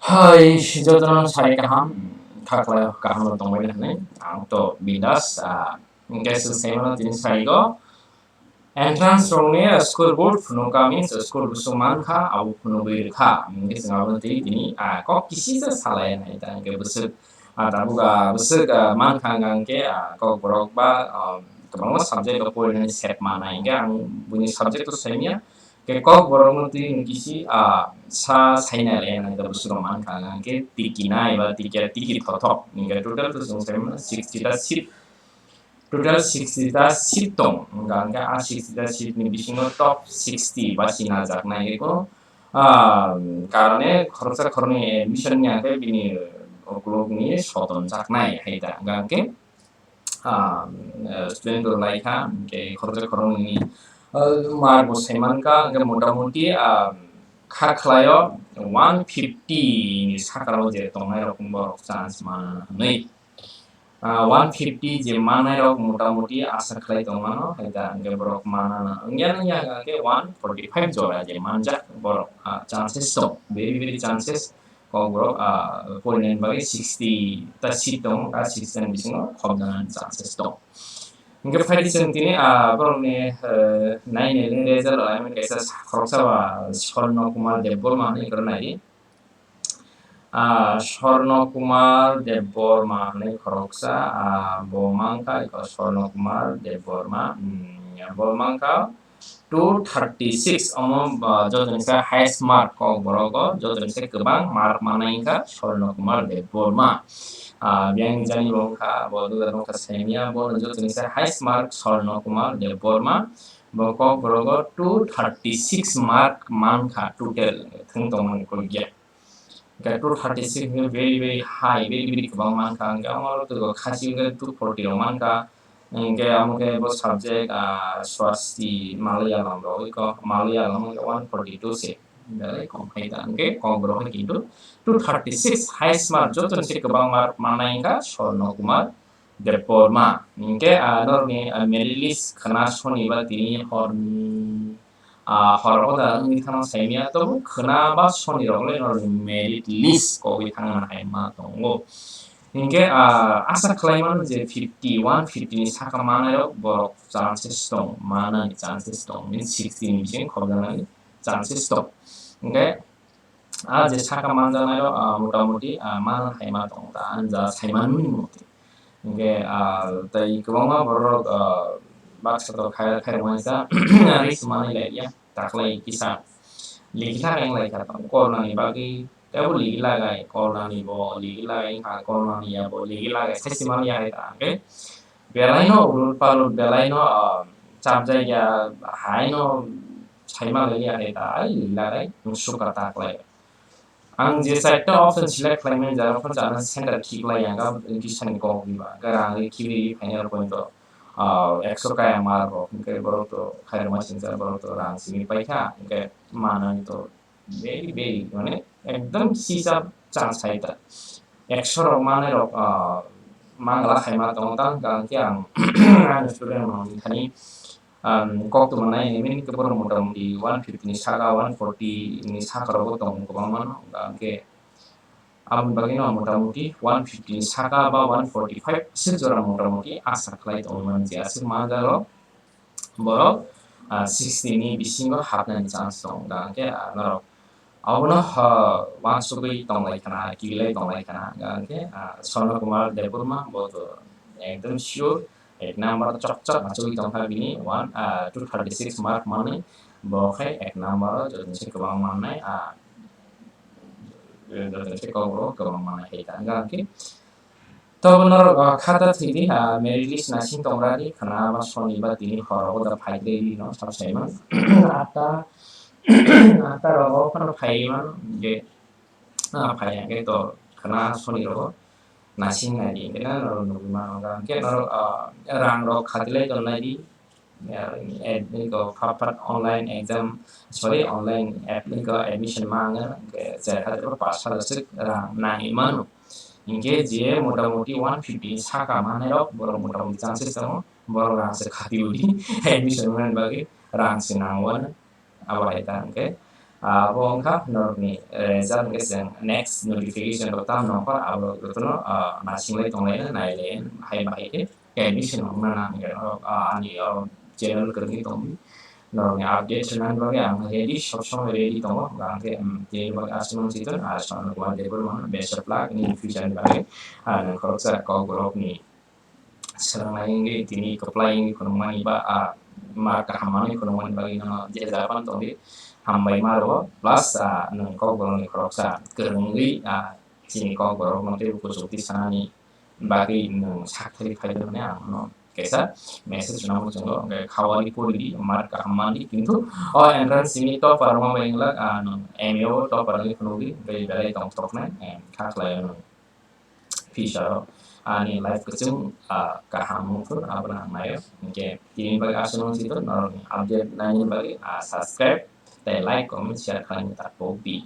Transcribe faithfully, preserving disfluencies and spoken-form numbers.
Hai, jotono sai kaham, kha khlai kaham no tongbai hinwi ang to bindas, ah, hwnkhe swng sai mano tini sai go. Entrance rokni school board phunukha means school bwswk mankha, abo phunugwi rwkha. Hwnkhe chwng abo twi tini, ah, kok kisisa salai nai ta hwnkhe bwswk, ah, tabuk, ah, bwswk, ah, mankha hwnkhe, ah, kokborok ba, ah, kwbangma subject o porinani sep manai hwnkhe ang buini subject o saimya. Hwnkhe kokborok no twi kisi, ah, sa sainai le nai ta bwswk rok mankha hwnkhe tiki nai ba tiki, tiki thothok hwnkhe total to chwng saimano sixty ta seat. Total sixty ta seat tong, hwnkha hwnkhe a sixty ta seat ni bisingo top sixty basi najaknai eko, ah, karone khoroksa khoroknwi admission ni hwnkhe bini ukulukni sotonjaknai hai ta, hwnkha hwnkhe, ah, student rok laikha, hwnkhe khoroksa khoroknwi, ah, mark bo saimankha, hwnkhe motamuti, ah, kha khlaio one fifty ni sakao je tongnai rok borok chance man hwnwi. Ah, one fifty je manai rok motamuti asa khlai tongmano, hai ta hwnkhe borok manana wngya wngya hwnkhe one forty five jora je manjak borok, ah, chances tong, very very chances kok borok, ah, porinani bagwi sixty ta seat tongo, ah, sixty ni bisingo khopjana chances tong. Hwnkhe phaidi chwng tini, ah, borokni, eh, nine eleven result, I mean, kaisa khoroksa ba Swarno Kumar Debbarma hinwi kwrwng nai di. Ah, Swarno Kumar Debbarma hinwi khoroksa, ah, bo mankha iko Swarno Kumar Debbarma, mm, bo mankha two thirty six, omo, ah, jotoni se highest mark kok borok o, jotoni se kwbang mark manai wngkha Swarno Kumar Debbarma. Ah, biyang ni jani bo wngkha, bo duda wngkha saimya, bo jotoni se highest mark Swarno Kumar Debbarma. Bo kok borok o two thirty six mark mankha total, thwng tongmani kok ya. Hwnkhe two thirty six hwnkhe very, very high, very, very kwbang mankha. Hwnkhe omo rok twibo khasi hwnkhe two forty rok mankha. Hwnkhe amo khe bo subject, ah, Swasti Malayalam rok, iko Malayalam hwnkhe one forty two se. Belai kom hai ta. Hwnkhe kok borok hai kintu two thirty six highest mark, joto ni se kwbang mark mannai wngkha Swarno Kumar Debbarma. Hwnkhe, ah, norokni, ah, merit list khna sonibar tini horni, ah, hor o da wngwi thangma saimya, tobo khna ba soni rok le norokni merit list kogwi thangma hai ma tongo. Hwnkhe, ah, asa khlai mano je fifty, one fifty ni saka manai rok borok chances tong, manani chances tong, means sixty ni bising khobjaknani chances tong. Hwnkhe, ah, je saka manjaknai rok, ah, motamuti, ah, mana hai ma tong ta, ang ja sai manwi moti. Hwnkhe, ah, tei kwbangma borok, ah, baksa to khai, khai rwmani sa, risk manwi lai ya, taklai kisa. Likhi thang wng lai kha tong, corona ni bagwi, teibo likhi lagai, corona ni bo likhi lagai, wngkha corona ni ya bo likhi lagai, sai se mani ya hai ta, hwnkhe belai no ulut palut, belai no, ah, chapjak ya, hai no sai ma lai ya hai ta, ai likhi lagai, wng sukha taklai. Ang je charta option select khlaimani jora phano chana center khiklai ang, ang kisa ni kok diba, hwnkhe rang ri khibi phaina rok to, ah, ekso kaya mar rok, hwnkhe borok to khairokma singcha borok to rang simi paikha, hwnkhe manani to very, very, mane ekdom sisa chance hai ta. Ekso rok manai rok, ah, mangala khaima tongo ta, hwnkhe ang ani student rok ni thani, um, kok tongma nai, I mean, borok motamuti one fifty ni saka, one forty ni saka rogo tongo kwbangma no, hwnkhe aboni bagwi no motamuti one fifty ni saka ba one forty five sik jora motamuti asa khlai tongmani je aswk manjak rok borok, ah, sixty ni bisingo hapnani chance tongo, hwnkhe, ah, norok abono, ah, uansugwi tonglai khna, kirilai tonglai khna, hwnkhe, ah, Swarno Kumar Debbarma bo to ekdom sure. Ek number chok chok achugwi tongkha bini one, ah, two thirty six mark manwi, bo khai ek number o joto se kwbang mannai, ah, joto se kok rok kwbang mannai hai ta. Hwnkhe to norok, ah, khata thwidi, ah, merit list naising tongradi khna ba soni ba tini hor o da phai de no sab sai man. Ata, ata rogo phano phai man je, ah, phai hwnkhe to khna soni rogo. Naising nai di, hwnkhe na norok nugwi mano, hwnkhe norok, ah, rang rok khatilai tongnai di, ah, ad-, eko, phat phat online exam, sorry, online app, eko, admission ma wngya, hwnkhe char hajar ba panch hajar swk rang nangwi mano. Hwnkhe je motamuti one fifty saka manai rok, borok motamuti chances tongo, borok rang se khati udi, admission manani bagwi rang se nango, abo hai ta hwnkhe. Abo wngkha norokni result hwnkhe chwng next notification rok tamo nongkha, abo jotono nasinglai tonglaina nailai hai bahai khe admission wngna nang hwnkhe norok ani oro channel kwrwngwi tongdi. Norokni update rwnani bagwi ang ready, sob somoi ready tongo. Hwnkhe tini bagwi aswk nung chiton, Swarna Kumar Debbarma no best of luck nini future ni bagwi. Ang khoroksa Kokborok ni swrwngnai wngwi tini kwplai wngwi phunukmani ba a ma kaham manwi phunukmani bagwi nono je japan tongdi, hambai ma rwo. Plus nwng Kokborokni khoroksa kwrwngwi chini Kokborokno teibo kuchukti sanani bagwi nwng sakthari phaido hwnwi ang nono kaisa message rwna muchungo. Hwnkhe khawari poridi, mark kaham manwi, kintu o entrance simi topper wngma bai wngla nwng M A o topper wngwi phunukdi, tei belai tongthoknai kha khlaio nwng. Future o ani life kwchwng kaham wngthun abono ang naio. Hwnkhe tini bagwi aswk nung chiton, norokni update naini bagwi subscribe tei like, comment, share khlaina ta pokdi.